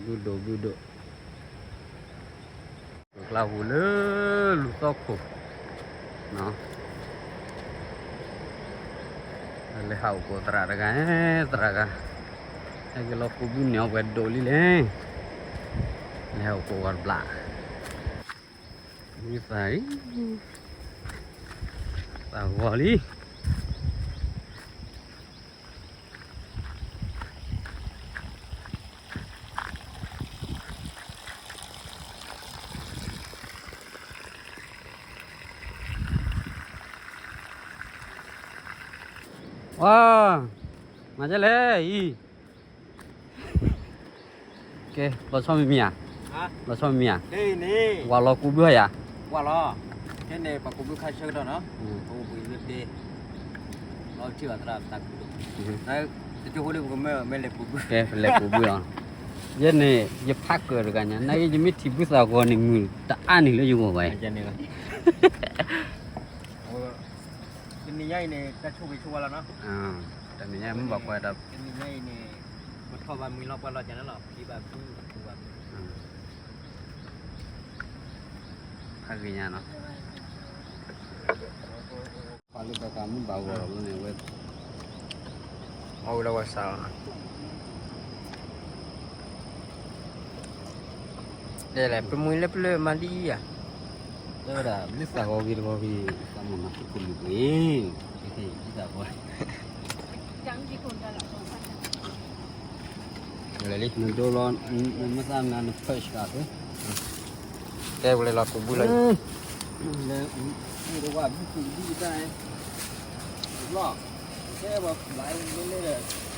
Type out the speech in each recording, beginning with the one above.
ဘုဒိၣ်ဘုဒိၣ်, ကျါဟူလၢလူသီၣ်ခိၣ်, လဲၤဟးအိၣ်ကိးသရၣ်တဂၤ, သရၣ်ဂၤ, ဟဲက့ၤလီၤကူးဘုန့ၣ်အီၤပှဲၤဒိၣ်လံလဲၣ်, လဲၤဟးအိၣ်ကိးဂီၤတဘျီ, မုၢ်သးအံၤ, သးဂီၤလံ. ဝါ, မၤဒ်လဲၣ်အံၤ, ကဲ လီၤဆီမံၤမံၤဧါ, လီၤဆီမံၤမံၤဧါ, ဝၤလီၤကူးဘုဧါ, ဝၤလီၤ, ခဲန့ၣ် ပှၤကူးဘုခါဆၢကတီၢ်နီၤ, ပအိၣ်ဘှံးလၢဒ့, လီၤထံၣ်ဘၣ်သရၣ်ပသးခုဒိၣ်, တကၠိဖိလၢပကမၢမ့ၢ်လဲၤကူးဘု, ကဲ ပလဲၤကူးဘုလီၤ, ယဲန့ၣ် ယဖးကၢၢ်တဂၤညါ နာ်က့ ယမ့ၢ်ထံၣ်ဘုသးဂီၤန့ၣ် မုာ်တအါန့ၣ်လၢယဂီၢ်ဘၣ်, တနံၤညါအံၤန့ၣ် တၢ်ဆိၣ်ဂ့ၤဆိၣ်ဝါလီၤနီၤ, တနံၤညါမ့ၢ်ဘၣ်ကွၢ်တၢ်, တနံၤညါအံၤန့ၣ် ပထီၣ်ဘၣ်မုၢ်လီၤပှၢ်လီၤကၢ်န့ၣ်လီၤ, ဖံဘၣ်ဖု, ပူၤဘၣ်ဖု, ဖးဂ့ၤညါနီၤ, ပှၤလၢတၢ်မုၢ်ဘၣ်ဂီၤလီၤန့ၣ်ဝဲ, မၤဝဲလီၤဝဲစးလီၤနီၤ, ဒ်လဲၣ် ပမှံၤလၢပျၢၤမၤဒ်အံၤဧါ, တဲဝဲဒၣ် မ့ၢ်သးဂီၤဂ့ၤတဂီၤဂ့ၤ သးမၤမၤသကိးလူၤကွံာ်, သးဂီၤ လဲၤလံ နဒိလီၤ နမ့ၢ်သးနၤနဖၢၣ်စှၤသု, ကဲဝဲလီၤကူးဘုလီၤ, လဲၤ, ဝဲဘုကူးဘုတၢ်, ဘျီ, ကဲဝဲဘျီလဲၤလဲၤဒီး,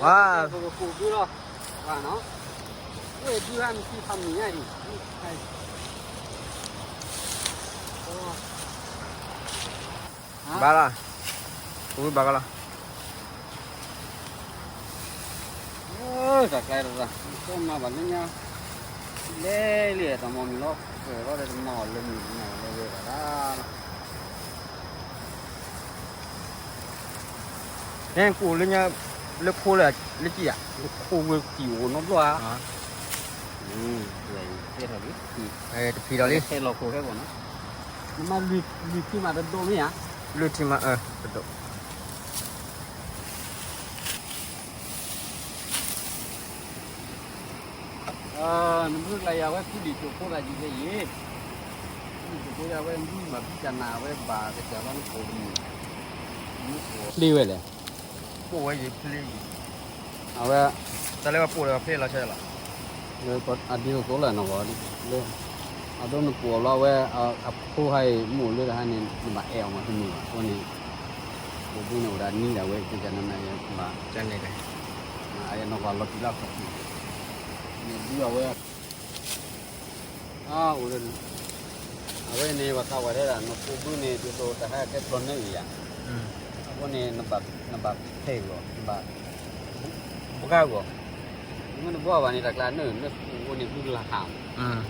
ဝါ, ပကူးဘုလီၤ, ဝါနီၤ, ဝဲဘုဟဲနထံဖးမံၤညါအံၤ, ဘၣ်လီၤ, ကူးဘုဘၣ်ကလီၤ, တၢ်ကျဲတၢ်, ကဲမၤဘၣ်လၢညါ, လဲၤလံတၢ်မီၢ်မံၤလီၤ, ပှဲၤလီၤဒီးတနီၤလၢမံၤတနီၤလၢဝဲဘၣ်ဒၣ်လီၤ. ဟဲကအိၣ်လၢညါ, လၢခိလၢကံၣ်ဧါ, ခိဝဲကံၣ်အိၣ်နီတဘျီဧါ, တဖံးလီၤလံ, ဟဲလီၤခိခဲဘၣ်နီၤ, နမၤလွံၢ်ထံမးတဒိၣ်မ့ၢ်ဧါ, လွံၢ်ထံမး, တဒိၣ် နမုၢ်ကျါယၤဝဲကူလံၤစိးဖိသးဒ်လဲၣ်ယ့ၣ်, ကူလံၤစိးဖိယၤဝဲမုၢ်မၤဘံၣ်ကနၤဝဲဘၣ်ကစၢ်လီၤနကိးတမံၤ, ဖျ့ဝဲလဲၣ်, ပိၢ်ဝဲယံၤဖျ့ယံၤ, အဝဲ, တၢ်လၢဝဲပိၢ်ဒီးဖျ့လီၤဆဲလီၤ, အဒ်သိးသိးလၢနဂီၢ်, အဒိနကိးလီၤဝဲ, အဖိဟဲအံၤမ့ၢ်အိၣ်လၢတဟါန့ၣ် နဘၣ်အဲၣ်အီၤမးတမုာ်ဘၣ်အဃိန့ၣ်, ကိးဘုန့ၣ်အိၣ်ဒၣ်နံၣ်ဒၣ်ဝဲ ကကနနဘၣ်, နဂီၢ်လီၤတံၢ်လီၤခီၣ်ထံး, န့ၣ်ဘုအဝဲ အအိၣ်လၢ, အဝဲန့ၣ် ပှၤသးဝဲထဲဒၣ် နကိးဘုန့ၣ် ဒ်သိးတဟဲကဲဖျီနၢအံၤယၤ, အဃိန့ၣ် နဘၣ်ဖဲးဂီၢ်, နဘၣ်ဘှါဂီၢ်, မ့ၢ်နဘှါဘၣ်န့ၣ် တၢ်ကျါနၢ နကိးဘုန့ၣ် ဘုကလၤဟးမး,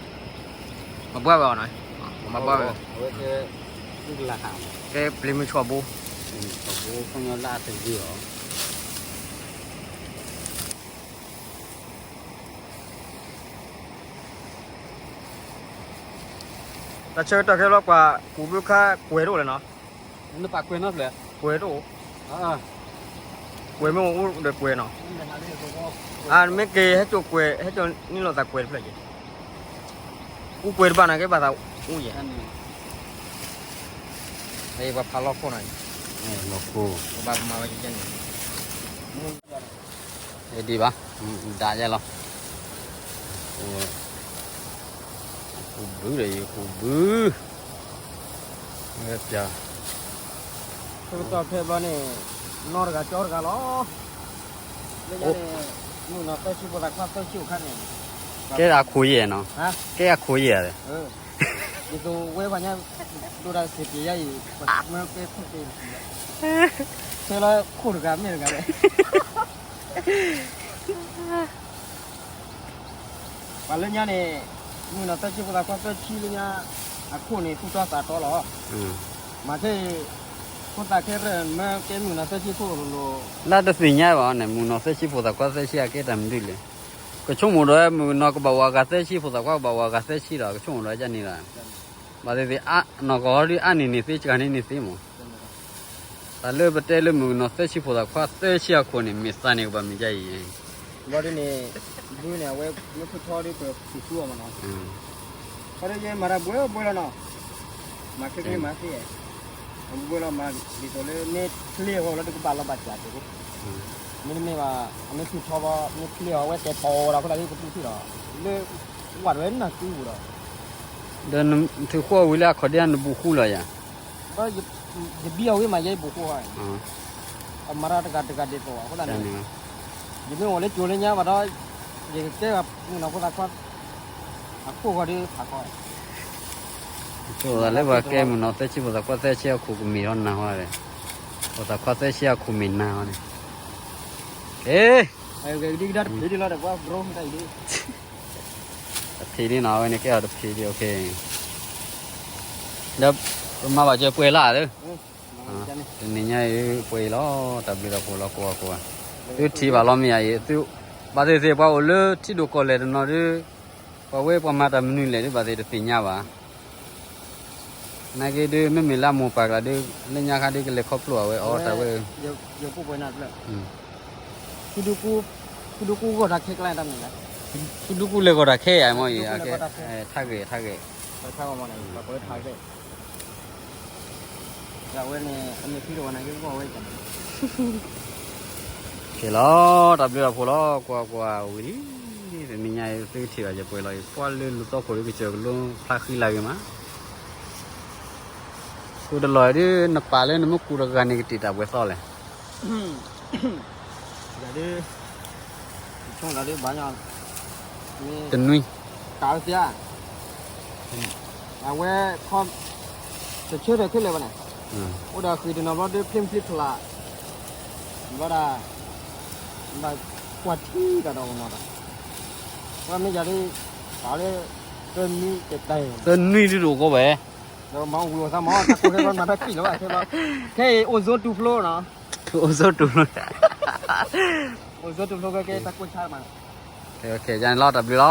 မဘှါဘၣ်အီၤနီၤ, မဘှါဘၣ်, အဝဲကဲ, ဘုကလၤဟးမး, ကဲပျ့ၤမုၢ်ဆီၣ်ဘိ, ဆီၣ်ဘိ ခီညီလၢအတဂ့ၤအီၤ တၢ်ဆၢကတီၢ်ခဲလၢာ်ပှၤကူးဘုခါကွဲးတအိၣ်လဲၣ်နီၤ, နပာ်ကွဲးနီတဖျၢၣ်, ကွဲးတအိၣ်, ကွဲးမ့ၢ်အိၣ်ဒီးကွဲးနီၤ, မ့ၢ်က့ၤဟဲစိာ်ကွဲး ဟဲစိာ်နံၣ်လိာ်သးကွဲးတဖျၢၣ်က့ၤ, အူကွဲးတဘၣ်နာ်က့ဘၣ်သးအူယဲၢ်, ပှၤဖးလီၢ်ခိၣ်နီၤ, လီၢ်ခိၣ်, ပဘၣ်ကမၤဝဲကဲန့ၣ် ဒ်ဘၣ်, ဒၣ်ယဲလီၤ, ကူးဘုဒီး ယကူးဘု, ပျၢ်, ဆၢကတီၢ်ဖဲဘျီန့ၣ် နီတဂၤကၠီတဂၤလီၤ, လၢညါန့ၣ် မုၢ်နီၤသၢဆံဖိသၣ်ခွါသၢဆံအိၣ်ခါန့ၣ်, ကဲအခိၣ်ယဲၢ်နီၤ, ကဲအခိၣ်ယဲၢ်, ဒ်သိးဝဲပှၤညါ ဒိၣ်ဒၣ်စ့ၢ်ကီးယါအံၤ, မ့ၢ်ကဲခိၣ်ကဲ ဆဲလၢခိၣ်တဂၤမ့ၢ်တဂၤလဲၣ်, ပှၤလၢညါန့ၣ် မုၢ်နီၤသၢဆံဖိသၣ်ခွါသၢဆံလၢညါ, အခိၣ်န့ၣ် သူၣ်တီသးတီလီၤ. မၤခဲအံၤ ဖိသၣ်ခဲရဲၣ် မ့ၢ်ကဲမုၢ်နီၤသၢဆံခိၣ်လိၤလိၤ လၢတသ့ၣ်ညါဘၣ်န့ၣ် မုၢ်နီၤသၢဆံဖိသၣ်ခွါသၢဆံအကဲတၢ်မနုၤလဲၣ်. ကဆိကမိၣ်ဒီးမုၢ်နီၤကဘၣ်ဝၤဂၤသၢဆံ ဖိသၣ်ခွါကဘၣ်ဝၤဂၤသၢဆံဒီး ကဆိကမိၣ်ဒီးဒ်န့ၣ်လီၤ. ဘၣ်သ့ၣ်သ့ၣ် နီၢ်ကီၢ်ဟီဒ်အါန့ၢ်န့ၢ်သ့ စှၤန့ၢ်န့ၢ်သ့မး. တၢ်လၢပတဲလၢမုၢ်နီၤသၢဆံဖိသၣ်ခွါသၢဆံအခိၣ်န့ၣ် မ့ၢ်သးန့ၢ်ကဘၣ်မ့ၢ်ဒ်အံၤ. ဘျီဒ်န့ၣ် ဘုန့ၣ် အဝဲမ့ၢ်ဖုထီဒီး ပသူအီၤမးနီၤ. ခီဒီးယဲမၤတၢ်ဘှဲဘှဲလီၤနီၤ. မၤချ့ချ့မၤသ့, အဘှဲလီၤမၤဒ်သိးလၢ မ့ၢ်ချ့အီၤလီၤဒီးကဘၣ်လီၤဘၣ်စးတကိး, မ့တမ့ၢ်ဘၣ် အမ့ၢ်ဖုထီဘၣ် မ့ၢ်ချ့အီၤ အဝဲတဲာ်ဖီအီၤဒီး အဃိသတးလၢကတူၢ်ထံၣ်ဒီး လၢ ဝဲဒၣ်ဝဲနၢ်ကူပူၤဒီး ဒီးနထုးဃီဝံၤလၢအခီၣ်ဒ့ နဘူးဃူလီၤယၤ. ယဘံအီၤဝံၤမး ယဲဘူးဃူဧါ. အမၤတၢ်တဂၤတဂၤဒ်သိးအဃိသတးန့ၣ် ယမ့ၢ်အိၣ်လၢကၠိလၢညါဘၣ်ဒီး ယကကဲမုၢ်နီၤဖိသၣ်ခွါ အခိၣ်ဂီၤဒီးဖးခီ ကၠိသးလၢပှၤကဲမုၢ်နီၤသၢဆံဖိသၣ်ခွါသၢဆံအခိၣ်ကမ့ၢ်ထီၣ်နၤဟီန့ၣ်, ဖိသၣ်ခွါသၢဆံအခိၣ်မ့ၢ်နၤဟီန့ၣ်, ကဲ တဖံးဒ်နီၤ အဝဲန့ၣ်ကဲအီၤတဖံးဒ်, ဒီးပမၤဘၣ်စၢၤပှဲၤလၢ်ဧါ, တနံၤညါအံၤပှဲၤလီၤ, တၢ်ဘျုးတၢ်ဖှိၣ်လီၤ ကိးဂၤကိးဂၤ, သုထံၣ်ဘၣ်လီၤမ့ၢ်ဧါအံၤ, ဘၣ်သ့ၣ်သ့ၣ်ပှၤအိၣ်လၢထံဒိၣ်ကီၢ်လဲၢ်တနီၤဒီး ပှၤဝဲပှၤမၤတၢ်မနုၤလဲၣ်ဒီး ဘၣ်သ့ၣ်တသ့ၣ်ညါဘၣ် နာ်က့ဒီး မ့မ့ၢ်လၢအမိၢ်ပၢ်ကျါဒီး လၢညါခါဒီးကလဲၤခီဖျိအဝဲအီၤတၢ်ဝဲ, ဖုဒူကူလဲၤဂီၤတၢ်ခဲအံၤမ့ၢ်အံၤ, ထါဂဲၤ ထါဂဲၤ, ကဲလီၤ တၢ်ဘျုးတၢ်ဖှိၣ်လီၤ ကွၢ်ကွၢ်ဝံၤလံ, တနံၤညါအံၤသုကထံၣ်ဘၣ်ယပှဲၤလီၤအံၤ ပှၤလၢလူၤသီခိၣ်ဒီးကစၢၢ်ကလိဖျါဃံလၤဂ့ၤမး ကိးတလီၢ်အံၤဒီး နပာ်လၢနမ့ၢ်ကူးတဂၤန့ၣ် ကတ့ၢ်တၢ်ပှဲၤသီလဲၣ်, တနွံ, အဝဲ တဆၢထၢၣ်ခဲလၢာ်ဘၣ်န့ၣ်, အိၣ်ဒီးဃံးတနီၤဘျီဒီးဖျ့ဖျ့ဖျါ, ဘျီဒၣ်, ဘၣ်ကွၢ်ထံတၢ်ဒီးကမီၤဒီး, ပှၤမ့ၢ်ယၤဒ်, ပာ်လၢ, သၢနွံတတဲ, သၢနွံဒ်ဒိၣ်ကီးဝဲ, ဒီးမၤဝံၤအီၤသးမၤ တၢ်ကိၢ်ခဲဘျီမၤတၢ်ခံးလၢၤဘၣ်ခဲဘျီ, ခဲအံၤအိၣ်စိတူၢ်ဖျိနီၤ, အိၣ်စိတူၢ်ဖျိ, အိၣ်စိတူၢ်ဖျိကဲကဲတၢ်ကိၢ်ဆါမး, ယန့ၣ်လီၤတၢ်ဘျုး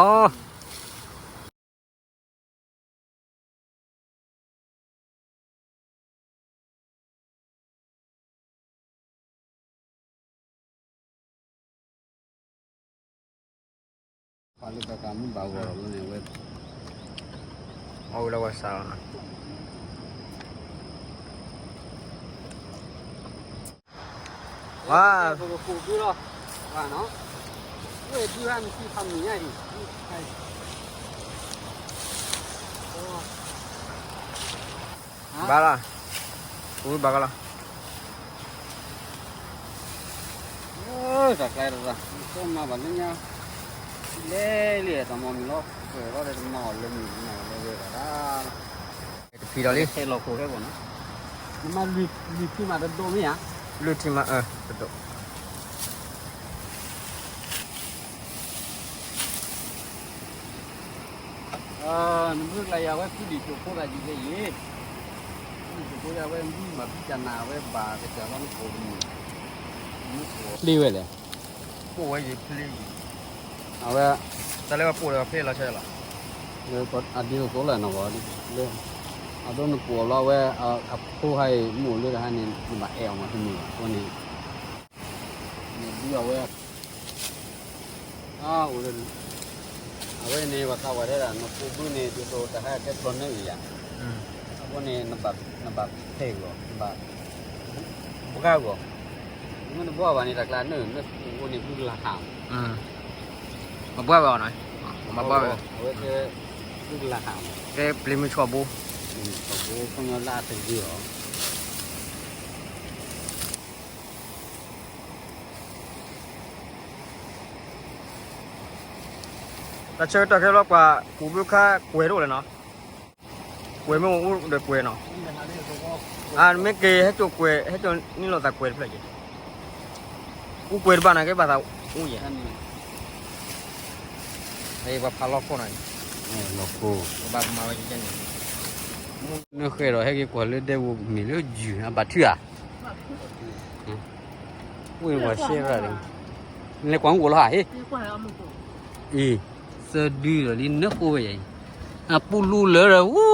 လီၤ. ပှၤလၢတၢ်မူဘၣ်ဂီၢ်လီၤန့ၣ်ဝဲ, အီၣ်ဝဲလၢဝဲစးလီၤနီၤ. ဝါ, ပကကူးဘုလီၤ, ဝါနီၤ, ဝဲဒုးဟါမ့ၢ်သံဖးမုၢ်ညါအံၤ, ဘၣ်လီၤ, ကူးဘၣ်ကလီၤ. တၢ်ကျဲတရၣ်, ကမၤဘၣ်လၢညါ, လဲၤလံတၢ်မီၢ်မုၢ်လီၤ, ပှဲၤလီၤဒီးတမၤအီၤလၢမုၢ်မၤအီၤလၢဝဲဒၣ်, တဖံးဒီးလံ, ဟဲလီၤခိၣ်ခဲဘၣ်နီၤ, နမၤလွံၢ်ထံမးတဒိၣ်မ့ၢ်ဧါ, လွံၢ်ထံမးအၢတဒိၣ်. နမုၢ်ကျါယၤဝဲဖုဒံၣ်စိၣ်ဖိသးယံၤကဲယံၤ, ဖုဒံၣ်စိၣ်ဖိယၤဝဲမုၢ်မၤဖံးကနၤဝဲဘၣ်ကစၢ်လီၤ နကိးတမုၢ်, ဖျ့ဝဲလဲၣ်, ပိာ်ဝဲယံၤဖျ့ယံၤ, အဝဲ, တၢ်လၢပပိာ်ဒီးဖျ့လီၤဆဲလီၤ, အဒ်သိးသိးလၢနီၢ်ဂီၢ်, အဒိနကိးလီၤဝဲ, အဖိဟါအံၤ မ့ၢ်အိၣ်လၢတဟါန့ၣ် နဘၣ်အဲၣ်အီၤမးတမုၢ်ဘၣ်အဃိန့ၣ် နဒုးအဝဲ, အအိၣ်လၢ, အဝဲန့ၣ် ပှၤသးဝဲတဲဒၣ် နကိးဘုန့ၣ် ဒ်သိးတဟါကဲဖျီနၢအံၤယၤ, အဃိန့ၣ် နဘၣ်ဖဲးဂီၢ်, နဘၣ်ဘှါဂီၢ်, မ့ၢ်နဘှါဘၣ်န့ၣ် တၢ်ကျါနၢ်, နကိးဘုန့ၣ် ဘုကလၤဟး, မၤဘှါဝဲအီၤနီၤ, မၤဘှါဝဲ, အဝဲတဲ, ဘုကလၤဟး, ကဲပျ့ၤမုၢ်ဆီၣ်ဘိ, ဆီၣ်ဘိ ခီညီလၢအတဂ့ၤအီၤ တၢ်ဆၢကတီၢ်ခဲလၢာ်ပှၤကူးဘုခါကွဲးတအိၣ်လဲၣ်နီၤ, ကွဲးမ့ၢ်အိၣ်ဒီးကွဲးနီၤ, အမ့ၢ်က့ၤဟဲစိာ်ကွဲး ဟဲစိာ်န့ၢ်လိာ်သးကွဲးတဖျၢၣ်က့ၤ, အူကွဲးတဘၣ်နာ်က့ဘၣ်သးအူယဲၢ်, ပှၤဖးလီၢ်ခိၣ်နီၤ, လီၢ်ခိၣ်, ပဘၣ်ကမၤဝဲကဲန့ၣ်, နဃဲဒီးဟဲက့ၤကွၢ်လၢဒဲဝိမ့ၢ်လၢယုၢ်အဘၣ်ထုဧါ, ဝ့ၢ်ပှၤရှဲရၣ်ဒီး, နလဲၤကွၢ်မူကီးလီၤဧါ, ဟ့ၣ်, အံၤ, သၢဒုဒီးလံနၢဃိဝဲယၤအံၤ, အပူၤလူလၢဒီးဝူ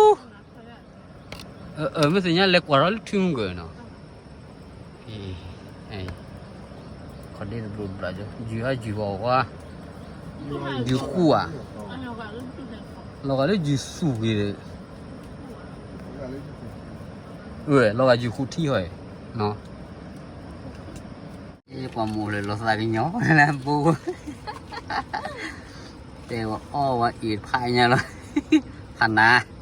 မ့ၢ်သ့ၣ်ညါလဲၤကွၢ်ထီၣ်လၢထံမုၢ်ကၢၢ်နီၤ, ခီၣ်ဒ့တဘျီဘျီ, ယုၢ်ဟါယုၢ်ဝါဝါ, ယုၢ်ဃူဧါ, လီၤဂာ်လၢယုၢ်သူၣ်က့ၤဒီး, လီၤဂာ်ယုၢ်ဃူထံဟီၣ်အံၤ, ပှၤမိၢ်လၢလီၤသးကညီၤလၢဘိ, တဲဝဲအီၣ်ဝဲအံၤတဖးညါလီၤ, ဖးနၤ